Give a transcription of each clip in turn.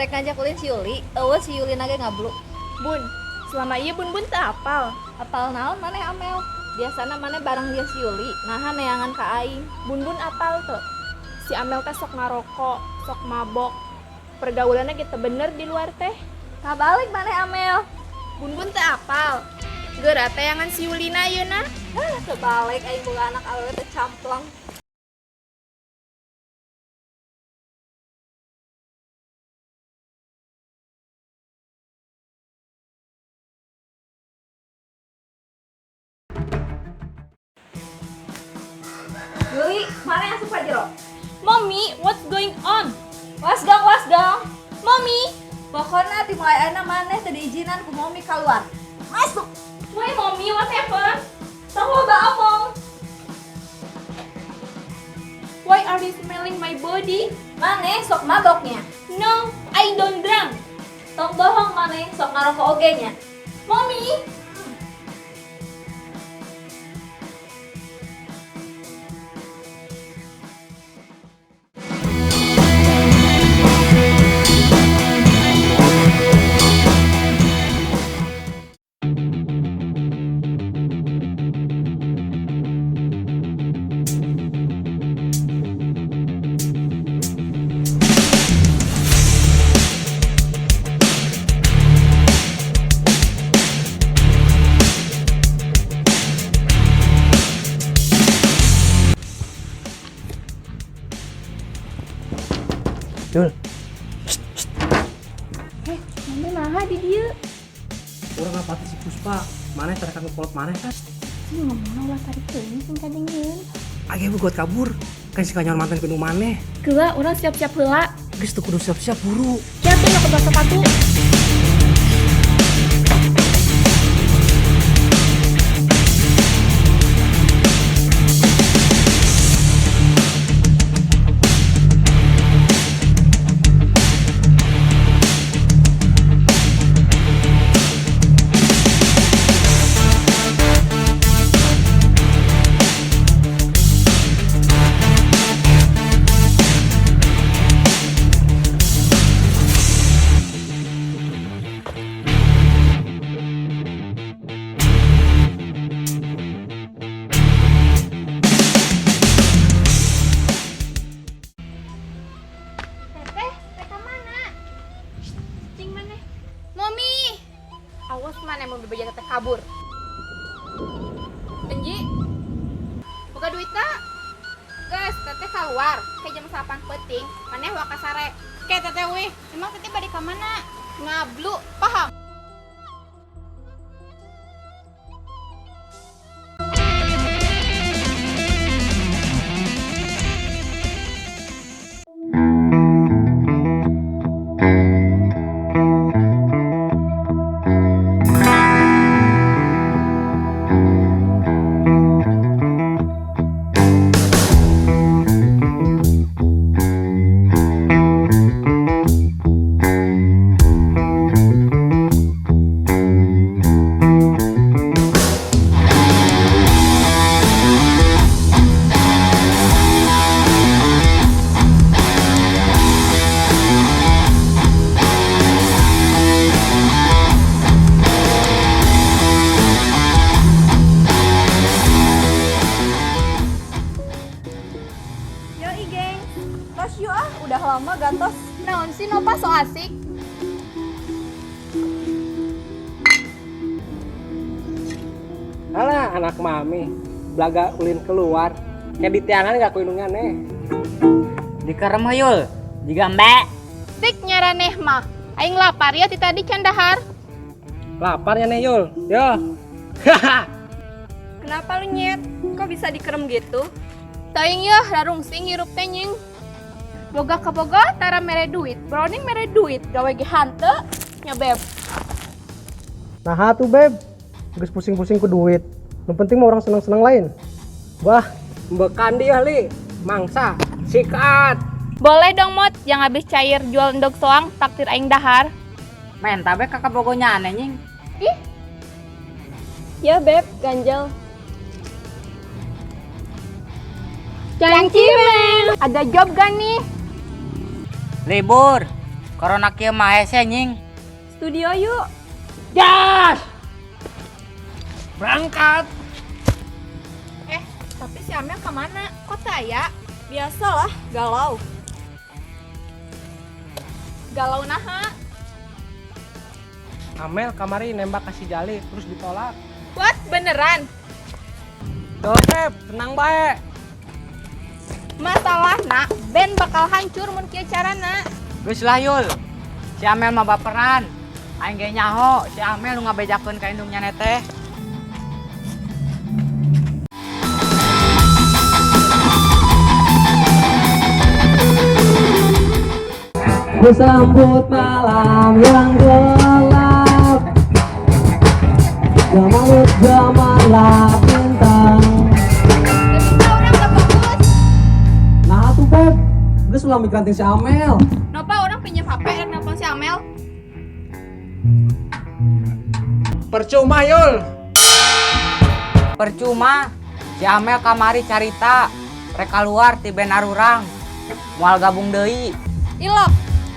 Rek ngajak ulin si Yuli, euweuh si Yuli ge ngablu. Bun, selama ieu Bun Bun teu apal. Apal naon maneh Amel? Biasana maneh bareng dia si Yuli, naha neangan ka aing. Bun Bun apal teu? Si Amel teh sok ngarokok, sok mabok. Pergaulannya kita bener di luar teh. Kabalik maneh Amel. Bun Bun teu apal. Geura tayangan si Yulina ayeuna. Hah, kebalik aing boga anak awewe teh camplang. Yuli, mana yang suka jero? Mommy, what's going on? Was dong, was dong. Mommy, Pokoknya dimulai ayeuna maneh teu diizinan ku mommy keluar. Masuk. Why mommy, what happened? Tong loba omong. Why are you smelling my body? Maneh sok maboknya. No, I don't drunk. Tong bohong maneh sok ngarokok oge nya. Mommy, Yul, Mami naha di dieu. Urang ngapati si Puspa. Maneh tara kanggo kolot maneh kan? Sih ngomongna ulah tarik teuing sing kadengeun. Age buat kabur. Kan si kanyawan mantan kudu maneh. Geula urang siap-siap heula. Geus teu kudu siap-siap buru. Kieu tuh nyokot sepatu. Teteh, teh mana? Cing maneh. Mami. Awas maneh mau bebeja teteh kabur. Enji. Buka duit tak? Guys, teteh keluar. Kayak jam 8 peuting, maneh waka sare. Kayak teteh wih, emang teteh balik ke mana? Ngablu, paham? Yoi geng, tos yuk ah, udah lama gantos. Naon sih Nova so asik? Alah, anak mami. Belaga ulin keluar. Kayak di tiangan gak kuindungan nih. Dikerem yul, jiga mbak. Sik nyaraneh mah. Aing lapar ya ti tadi can dahar. Laparnya nih Yul. Yo. Kenapa lu nyet? Kok bisa dikerem gitu? Teuing yeuh rarungsing hirup teh nying. Boga kaboga tara mere duit, browning mere duit, gawe ge hanteu nya beb. Nah tuh beb. Geus pusing-pusing ku duit. Yang penting mah orang senang-senang lain. Wah, bekan dia li. Mangsa, sikat. Boleh dong Mot, yang habis cair jual endog soang takdir aing dahar. Men, tabe kakak bogonya aneh nying. Ih. Ya beb, ganjel. Cangcimen. Ada job gak nih? Libur. Corona kieu mah hese nying. Studio yuk. Gas! Berangkat. Tapi si Amel kemana? Kok taya? Biasalah, galau. Galau naha? Amel kamari nembak kasih Jali terus ditolak. What? Beneran? Tuh, Beb, tenang bae. Masalahna, band bakal hancur mun kieu carana. Geus lah Yul. Si Amel mah baperan. Aing ge nyaho, si Amel nu ngabejakeun ka indungnya teh. Ku sambut malam yang gelap, Jamalut gemerlap bintang. Gak bisa orang gak fokus. Nah tuh Beb, geus ulah migranting si Amel. Nopa orang pinjam HP dan nelpon si Amel. Percuma Yul. Percuma si Amel kamari carita rek kaluar ti band arurang. Moal gabung deui. Ilok,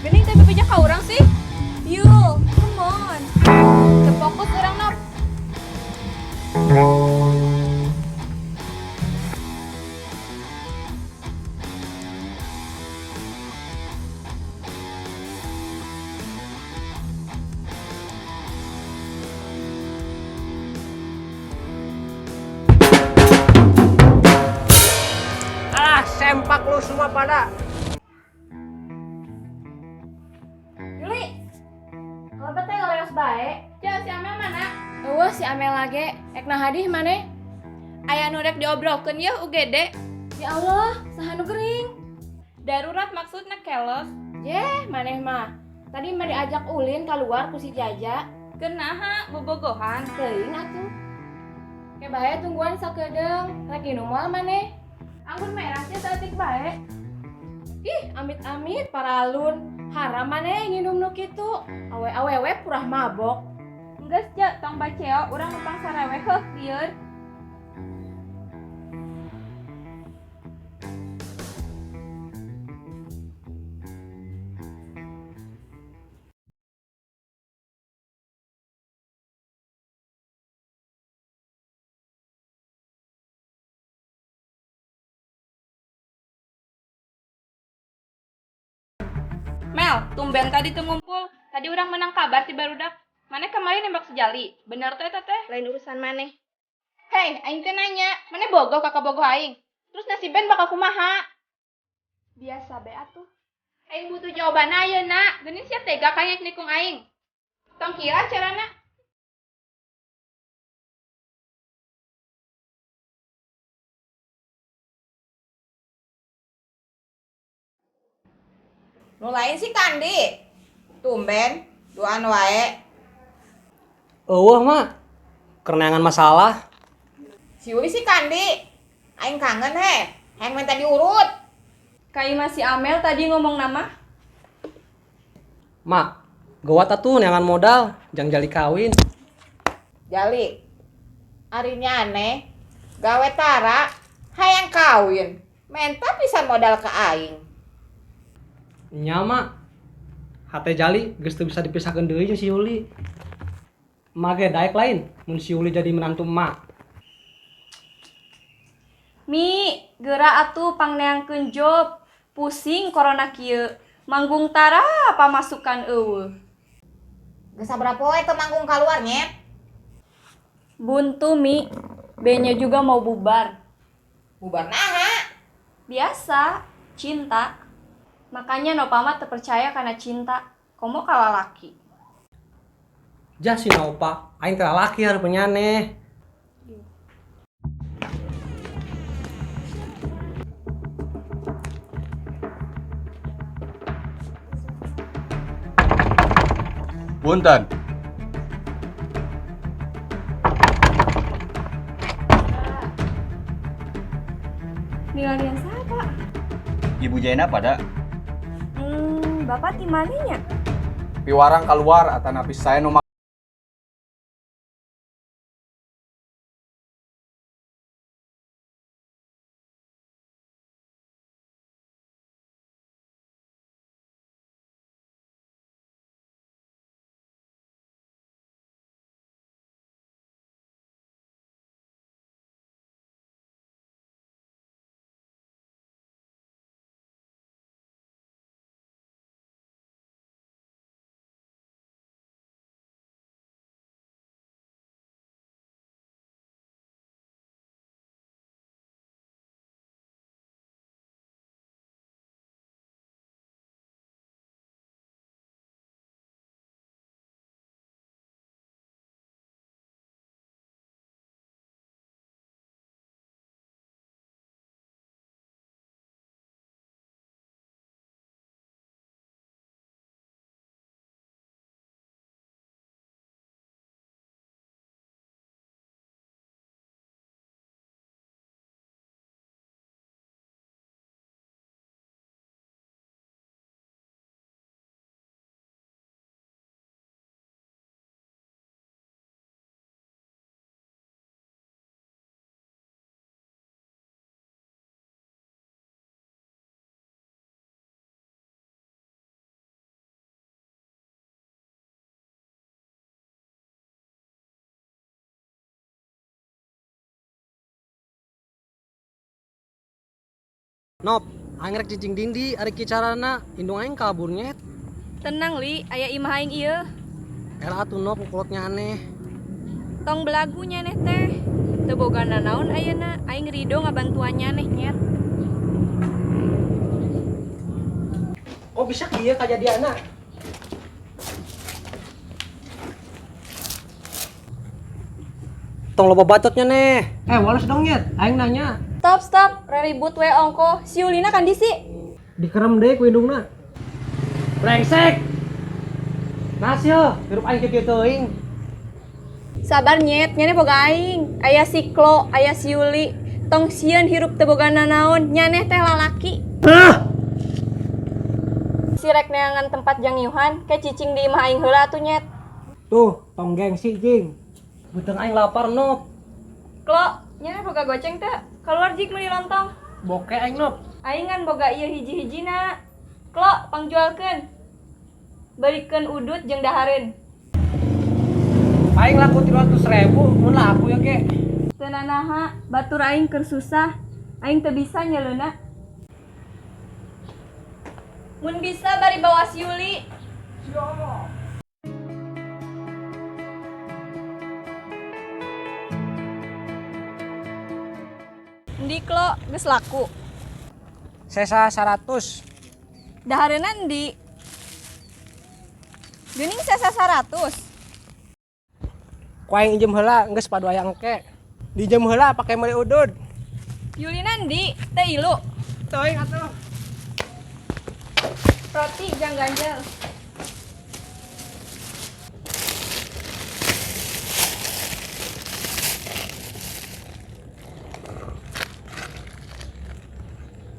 geuning teh bebeja ka urang sih. Yul, come on. Teu fokus urang Nop. Ah, sempak lu semua pada. Yuli, kalau teh ngaleos bae. Ja, si Amel mana? Eueuh si Amel lage, ek nahadih maneh. Aya nu rek diobrolkeun yeuh UGD. Ya Allah, saha nu gering? Darurat maksudna keles. Jeh, maneh mah. Tadi mah diajak ulin keluar ku si Jaja. Kenaha bobogohan? Teuing atuh. Ke bae tungguan sakedeung, rek nginum moal maneh. Anggur merah sih saeutik bae. Ih, amit-amit paralun. Haram maneh nginum nu kitu. Awe-awewe purah mabok. Geus ja, tong baceo, urang numpang sarewe heuh lieur. Mel, tumben tadi tuh ngumpul. Tadi urang menang kabar ti barudak. Maneh kemarin nembak sejali. Bener teh teteh? Lain urusan maneh. Hei, aing teh nanya, maneh bogoh ka kabogoh aing? Terus nasi band bakal kumaha? Biasa be atuh. Aing butuh jawaban ayeuna. Geuning sia tega ka nikung aing. Tong kira carana. Nu lain sih Kandi. Tumben, duaan wae. Eueuh mak, kerenangan masalah. Si Yuli sih Kandi. Aing kangen he. Hayang minta diurut. Kai masih Amel tadi ngomong nama? Mak, gawat atuh neangan modal, jang jali kawin. Jali. Arinya aneh. Gawe tara, hayang kawin. Menta pisan modal ke aing. Nya mak, hate jali geus teu bisa dipisahkeun deui jeung si Yuli. Emak ge daek lain mun si Yuli jadi menantu emak. Mi, geura atuh pangneangkeun job. Pusing corona kieu. Manggung tara pamasukan eueuh. Geus sabaraha poe teu manggung kaluar nyet? Buntu Mi, B-nya juga mau bubar. Bubar naha? Biasa, cinta. Makanya Nopama terpercaya karena cinta. Komo kalah laki. Jah si Nopa, aing teh lalaki hareupeun nyaneh. Punten. Nilaian siapa? Ibu Jaina pada Bapak di mananya? piwarang keluar atanapi saya nu Nop, aing rek cicing dindi ari kieu carana, indung aing kabur nyet. Tenang li, aya imah aing ieu. Era atuh Nop, kolotnya aneh. Tong belagu nyaneh teh. Teu boga nanaon ayeuna, aing rido ngabantuan nyaneh nyet. Kok bisa kieu kajadianna? Tong loba bacotnya neh. Wales dong nyet, aing nanya. Stop stop, ribut we ongko. Si Yulina kan disi. Dikerem deh ku indungna. Brengsek. Nasio, hirup aing kieu teuing. Sabar nyet, nyaneh boga aing. Aya si Klo, aya si Yuli. Tong sieun hirup teu boga nanaon, nyaneh teh lalaki. Hah? Si rek neangan tempat jang Yuhan, ke cicing di imah aing heula atuh nyet. Tuh, tong gengsi jing. Beuteung aing lapar Nop. Klo, nyaneh boga goceng teu? Keluar jik meuli lontong. Boke aing Nop. Aing ngan boga ieu hiji-hijina. Klo, pangjualkeun. Balikeun udut jeung dahareun. Aing laku 300.000, mun laku ya ke. Teu nanaha, batur aing keur susah. Aing teu bisa nyeleuna. Mun bisa bari bawa si Yuli. Endi Klo, geus laku. Sesa 100. Dahareunna endi? Geuning sesa 100. Ku aing ijem heula geus padu aya engke. Dijem heula pake meuli udud. Yulina endi? Teu ilu. Teuing atuh. Roti jang ganjel.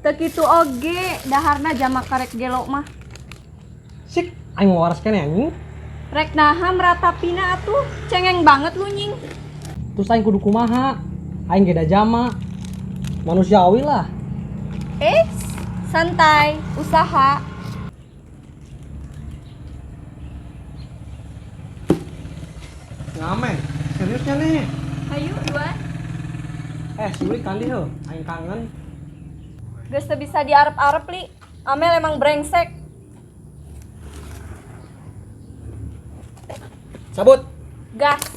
Teu kitu oge, daharna jamak karek gelo mah. Sik, aing mau waras keneh anjing. Rek naha meratapina atuh, cengeng banget lu nying. Terus aing kudu kumaha? Aing ge da jama. Manusiawi lah. Santai, usaha. Ngamen, seriusnya nih. Hayu, dua. Si Uli kandi heuh, aing kangen. Geus teu bisa diarep-arep li. Amel emang brengsek. Cabut. Gas.